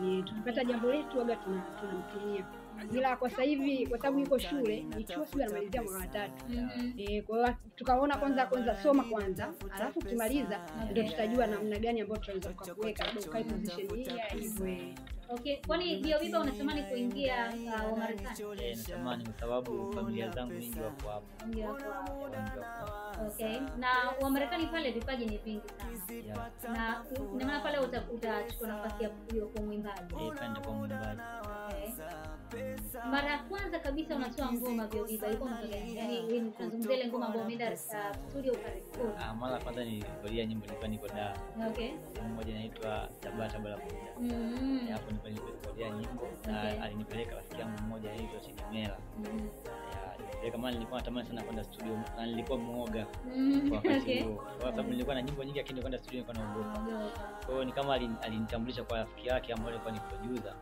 Yani tukipata jambo letu waga tunamtumia. Ila kwa sasa hivi kwa sababu yuko shule, ni chuo sio, anamalizia mwaka wa 3. Kwa hiyo tukaona kwanza soma kwanza, alafu ukimaliza ndio tutajua namna gani ambayo tutaweza kukuweka labda ukae position hii hivyo. Okay, kwani Bio Biba unatamani kuingia wa Marekani? Natamani kwa sababu familia zangu nyingi wako hapo. Okay, na wa Marekani pale vipaji ni vingi sana. Na ina maana pale utachukua nafasi ya kuwa mwimbaji. Pande kwa mwimbaji. Okay. Mara ya kwanza kabisa unatoa ngoma Bio Biba ilikuwa mwaka gani? Yaani tunazungumzia ile ngoma ambayo umeenda studio ukarekodi. Mara ya kwanza nilikulia nyimbo nilikuwa niko Dar. Okay. Mmoja inaitwa Tabata Barakuda. Hapo ndipo niliporekodia nyimbo na alinipeleka rafiki yangu mmoja anaitwa Chidimela. Nilipeleka maana nilikuwa natamani sana kwenda studio na nilikuwa muoga kwa wakati huo. Kwa sababu nilikuwa na nyimbo nyingi lakini kwenda studio nilikuwa naogopa. Kwa hiyo ni kama alinitambulisha kwa rafiki yake ambaye alikuwa ni producer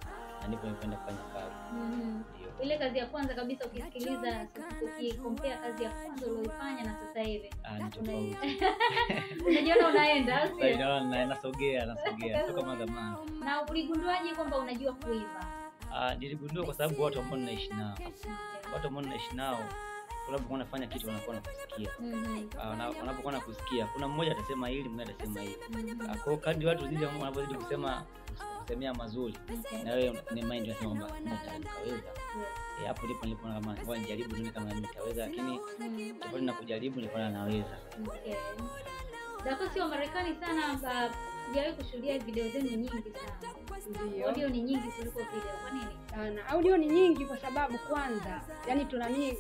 na ndipo nilikwenda kufanya kazi. Ndio. Ile kazi ya kwanza kabisa ukisikiliza, ukikompea kazi ya kwanza uliyoifanya na sasa hivi. Ni tofauti. Unajiona unaenda, sio? Naona nasogea sio kama zamani. Na uligunduaje kwamba unajua kuimba? Niligundua kwa sababu watu ambao ninaishi nao. Watu ambao ninaishi nao unapokuwa unafanya kitu wanakuwa wanakusikia. Wanapokuwa wanakusikia, kuna mmoja atasema hili, mwingine atasema hili. Kwa hiyo kadri watu zidi wanapozidi kusema kusemea mazuri, na wewe ni mind unasema kwamba nitaweza. Hapo ndipo nilipoona kama ngoja nijaribu nione kama nitaweza, lakini tofauti na kujaribu nilipoona naweza. Okay. Dakosi wa Marekani sana, sijawahi kushuhudia video zenu nyingi sana. Audio ni nyingi kuliko video. Kwa nini? Sana. Audio ni nyingi kwa sababu kwanza, yani tunaamini